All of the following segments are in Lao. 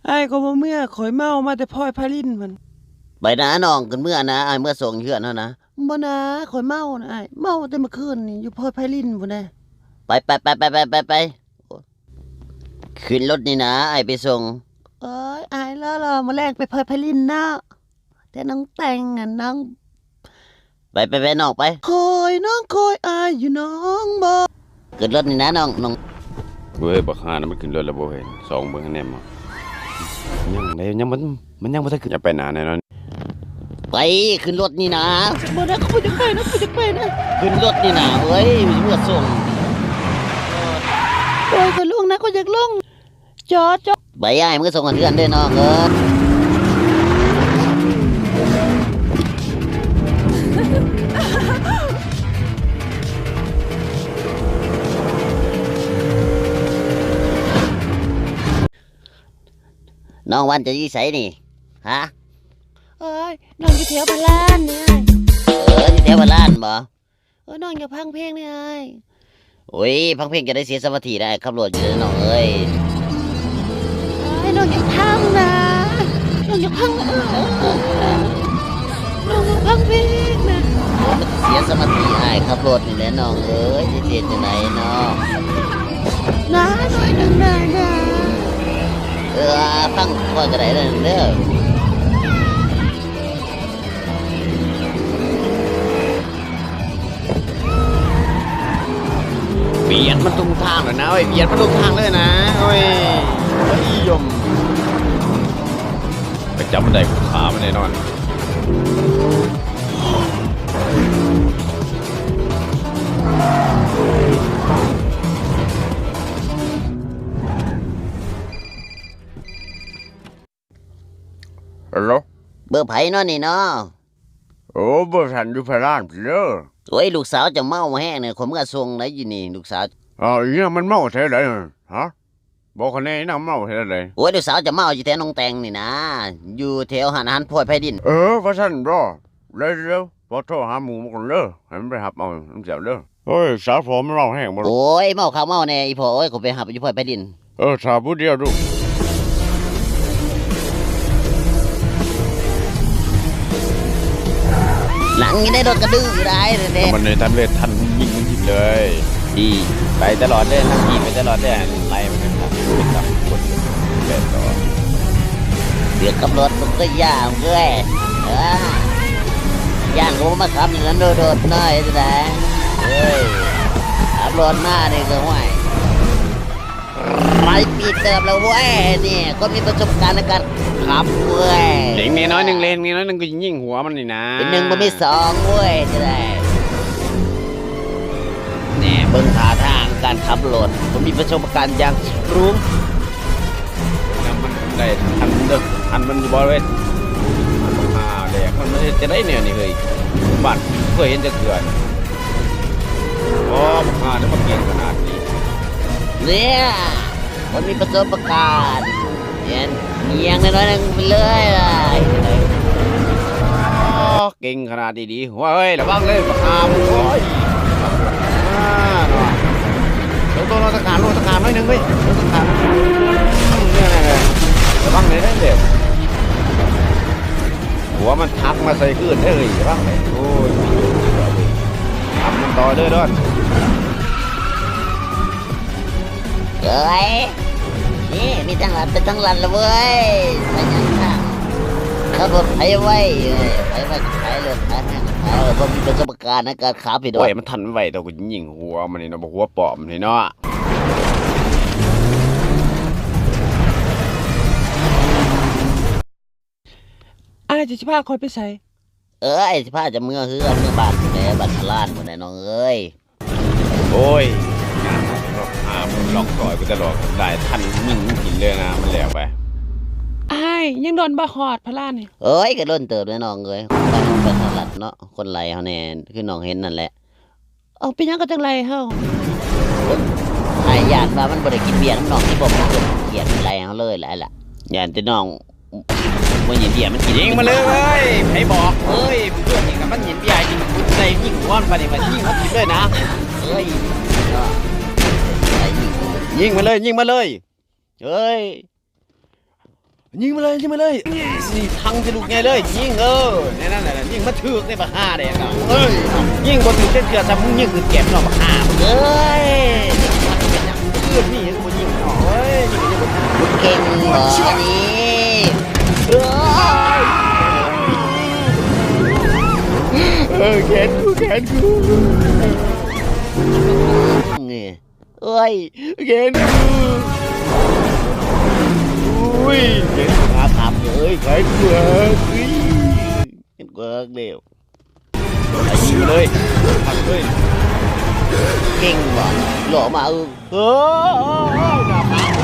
ອ້າຍກໍບໍ່ເມືອ ຂ້ອຍເມົາມາແຕ່ພອຍໄພລິນພຸ້ນ. ໄປນະນ້ອງ ຂຶ້ນເມືອນະ ອ້າຍເມືອສົ່ງເຮືອນເຮົານະ. ບໍ່ນາ ຂ້ອຍເມົານະອ້າຍ ເມົາແຕ່ມື້ຄືນນີ້ ຢູ່ພອຍໄພລິນພຸ້ນເດ້. ໄປ ໄປ ໄປ ໄປ ໄປ ໄປ ຂຶ້ນລົດນີ້ນະ ອ້າຍໄປສົ່ງ. ໂອ້ຍ ອ້າຍ ລໍໆ ມື້ແລງໄປພອຍໄພລິນເນາະ ແຕ່ນ້ອງແຕ່ງຫັ້ນ ນ້ອງ ໄປ ໄປ ໄປ ນ້ອງໄປ. ຂ້ອຍ ນ້ອງຂ້ອຍ ອ້າຍຢູ່ນ້ອງບໍ່. ຂຶ້ນລົດນີ້ນະນ້ອງ ນ້ອງ. ເວີຍ ບັກຫ່ານະ ມັນຂຶ້ນລົດແລ້ວບໍ່ເຫັນ ສ່ອງເບິ່ງໃຫ້ແດ່. ຍັງໃດ ຍັງ ມັນ ມັນຍັງບໍ່ທັນຂຶ້ນ ຢ່າໄປນາແນ່ນອນ. ໄປ ຂຶ້ນລົດນີ້ນະ. ບໍ່ນະ ຂ້ອຍຢາກໄປນະ ຂ້ອຍຢາກໄປນະ. ຂຶ້ນລົດນີ້ນະ ເອີຍ ເມືອສົ່ງ. ໂອ້ຍ ຂ້ອຍລົງນະ ຂ້ອຍຢາກລົງ. ຈອດ ຈອດ ໄປ ອ້າຍ ເມືອສົ່ງຮອດເຮືອນເດີນ້ອງເອີຍ. ນ້ອງວັນ ເຈົ້າຢູ່ໃສນີ້? ຮະ? ເອີຍ ນ້ອງຢູ່ແຖວພະລານນີ້ອ້າຍ. ເອີ ຢູ່ແຖວພະລານບໍ? ເອີ ນ້ອງຢາກຟັງເພງນີ້ອ້າຍ. ໂອ້ຍ ຟັງເພງຈະໄດ້ເສຍສະມາທິໄດ໋ ຂັບລົດຢູ່ເດີນ້ອງເອີຍ. ເອີຍ ນ້ອງຢາກຟັງນະ ນ້ອງຢາກຟັງ ນ້ອງຢາກຟັງເພງນະ. ໂອ້ຍ ມັນເສຍສະມາທິອ້າຍຂັບລົດນີ້ແຫຼະນ້ອງເອີຍ ຊິເຮັດຈັ່ງໃດເນາະ. ນະ ນ້ອຍໜຶ່ງນະ ນະ. ເອີ ຟັງຂ້ອຍກໍໄດ້ເດີ. ບຽດມັນທຸກທາງເລີຍນະເອີຍ ບຽດມັນທຸກທາງເລີຍນະ. ໂອ້ຍ ໂອ້ຍ ຍົມ ໄປຈັບມັນໄດ້ ກູຂ້າມັນແນ່ນອນ. ຮັລໂຫຼ ເບີໃຜເນາະນີ້ເນາະ? ໂອ້ ເບີສັນຢູ່ພະລານພຸ້ນເດີ. ໂອ້ຍ ລູກສາວເຈົ້າເມົາແຮງເນາະ ຂ້ອຍເມືອສົ່ງໄດ໋ຢູ່ນີ້ ລູກສາວ. ອ້າວ ອີຫຍັງ ມັນເມົາແຖວໃດ? ຮະ? ບອກຂ້ອຍແດ່ ອີຫຍັງເມົາແຖວໃດ? ໂອ້ຍ ລູກສາວເຈົ້າເມົາຢູ່ແຖວໜອງແຕງນີ້ນາ ຢູ່ແຖວຮ້ານອາຫານພອຍໄພລິນ. ເອີ ວ່າຊັ້ນບໍ? ເດີ ຂໍໂທຫາໝູ່ມັນກ່ອນເດີ ໃຫ້ມັນໄປຮັບເອົານຳເຈົ້າເດີ. ໂອ້ຍ ສາວພໍ່ມັນເມົາແຮງບໍ່? ໂອ້ຍ ເມົາຄັກເມົາແນ່ ອີພໍ່ເອີຍ ຂ້ອຍໄປຮັບຢູ່ພອຍໄພລິນ. ເອີ ຖ້າຜູ້ດຽວດູ. ນັ່ງຢູ່ໃນລົດກະດື້ຢູ່ໄດ໋ແທ້ໆ. ມັນໄດ້ທັນເລີຍ ທັນຍິງມັນຖິ້ມເລີຍ. ຂີ່ໄປຕະຫຼອດເລີຍ ນັ່ງຂີ່ໄປຕະຫຼອດເລີຍ ໄລ່ມັນໄປ ໄປຕາມຄົນ ໄປຕໍ່. ເສືອກັບລົດ ມັນກໍຢ່າເວີຍ ເອີ ຢ້ານຜູ້ມາຂັບນີ້ລະໂດດໆ ນ້ອຍຈັ່ງໃດ. ເອີຍ ຂັບລົດມານີ້ກໍ ຫ້ວຍ ຫຼາຍປີເຕີບແລ້ວເວີຍ ນີ້ ຄົນມີປະສົບການໃນການຂັບເວີຍ. ເລັ່ງແນ່ນ້ອຍໜຶ່ງ ເລັ່ງແນ່ນ້ອຍໜຶ່ງກໍຍິງຫົວມັນນີ້ນາ. ເປັນໜຶ່ງບໍ່ມີສອງເວີຍ ຈັ່ງໃດ. ແນ່ ເບິ່ງທ່າທາງການຂັບລົດ ຜູ້ມີປະສົບການຢ່າງສູງ. ນຳມັນໄດ້ທັນເດີ ທັນມັນຢູ່ບໍ່ເວີຍ? ອ່າ ແດກ ມັນເຮັດຈັ່ງໃດແນວນີ້ເຮີ້ຍ? ບ້ານເຄີຍເຫັນຈັກເທື່ອ. ອໍ ບັກຫ່າ ມາເກັ່ງຂະໜາດນີ້. ເນ່ຍ ຄົນມີປະສົບປະການ ແມ່ນ ເອີຍ ໜ້ອຍໜຶ່ງໄປເລີຍ. ອໍ ເກັ່ງຂະໜາດນີ້. ໂອ້ຍ ລະວັງເລີຍ ບັກຫ່າ ໂອ້ຍ ອ່າ ເນາະ. ລົງໂຕ ລົງຕະຂາ ລົງຕະຂາໜ້ອຍໜຶ່ງເວີຍ ລົງຕະຂາ. ລະວັງເລີຍເດ້. ຫົວມັນທັກມາໃສ່ຄືນເດ້ ລະວັງເລີຍ. ໂອ້ຍ ທຳມັນຕໍ່ເດີດອນ. ເອີຍ ນີ້ ມີທາງລັດ ເປັນທາງລັດລະເວີຍ. ໄປຫຍັງທາງ ຂັບລົດໄປໄວ ໄປໄວກໍໄປ ລົດໄປແຮງກໍໄປ ບໍ່ມີປະສົບການໃນການຂັບ. ໂອ້ຍ ມັນທັນໄວ ແຕ່ກູຍິງຫົວມັນນີ້ເນາະ ບັກຫົວປ້ອມນີ້ເນາະ. ອ້າຍ ເຈົ້າຊິພາຂ້ອຍໄປໃສ? ເອີ ອ້າຍຊິພາເຈົ້າເມືອເຮືອນ ເມືອບ້ານພຸ້ນແຫຼະ ບ້ານພະລານພຸ້ນແຫຼະນ້ອງເອີຍ. ໂອ້ຍ ຫາມັນລັອກຊອຍກູຕະຫຼອດ ໄດ້ທັນຍິງກິນເລີຍນະ ມັນແລ້ວໄປ. ອ້າຍ ຍັງດົນບໍ່ຮອດພະລານນີ້? ເອີຍ ກໍດົນເຕີບແຫຼະນ້ອງເອີຍ ໄປທາງລັດເນາະ ຄົນໄລ່ເຮົາແດ່ ຄືນ້ອງເຫັນນັ້ນແຫຼະ. ເອົາ ເປັນຫຍັງກໍຈັ່ງໄລ່ເຮົາ? ອ້າຍຢ້ານວ່າມັນບໍ່ໄດ້ກິນເບຍນຳນ້ອງ ທີ່ບໍ່ມີຄົນກຽດໄລ່ເຮົາເລີຍແຫຼະ ຢ້ານແຕ່ນ້ອງບໍ່ຍິນເບຍມັນກິນ. ຍິງມາເລີຍເວີຍ ໃຜບອກເວີຍ ເພື່ອນນີ້ກໍມັນຍິນເບຍກິນ ໄດ້ຍິງຫົວມັນບາດນີ້ ມັນຍິງເຮົາຖິ້ມເລີຍນະ. ເອີຍ ຍິງມາເລີຍ ຍິງມາເລີຍ ເອີຍ. ຍິງມາເລີຍ ຍິງມາເລີຍ ນີ້ທັງຈະລູກໃຫຍ່ເລີຍ ຍິງ ເອີ ແນວນັ້ນແຫຼະ ຍິງມາຖືກໃນບັກຫ່າແດງ ເອີ ຍິງບໍ່ຖືກຈັກເທື່ອ ຊ້ຳມຶງຍິງຄືແກັບເນາະ ບັກຫ່າເອີຍ ເປັນຫຍັງ ຄືນີ້ ເອີ ແຂນກູ ແຂນກູ ເອີຍ ແຂນກູ ອຸ້ຍ ແຂນກູຫາພາບເລີຍ ແຂນກູຫາ ອຸ້ຍ ແຂນກູຫາແລ້ວ ຍິງເລີຍ ພັກເລີຍ ເກັ່ງວ່າ ຫຼໍ່ມາ ເອີ ເອີ ເອີ ໜ້າຜາກ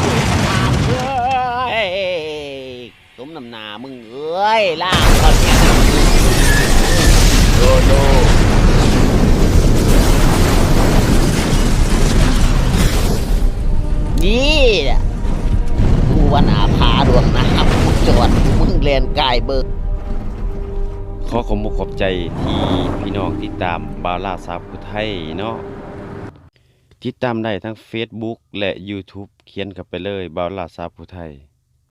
ເອີຍ ສົມນ້ຳໜ້າມຶງເອີຍ ລາກເຂົາເສຍໜ້າໂລໂລ ນີ້ແຫຼະ ກູວ່າໜ້າຜາດວງນາມ ກູຈອດ ມຶງແລ່ນກາຍເບິ່ງ. ຂໍຂອບອົກຂອບໃຈທີ່ພີ່ນ້ອງຕິດຕາມບ່າວລາວສາວຜູ້ໄທເນາະ ຕິດຕາມໄດ້ທັງເຟສບຸກ ແລະ ຢູທູບ ຂຽນເຂົ້າໄປເລີຍ ບ່າວລາວສາວຜູ້ໄທ.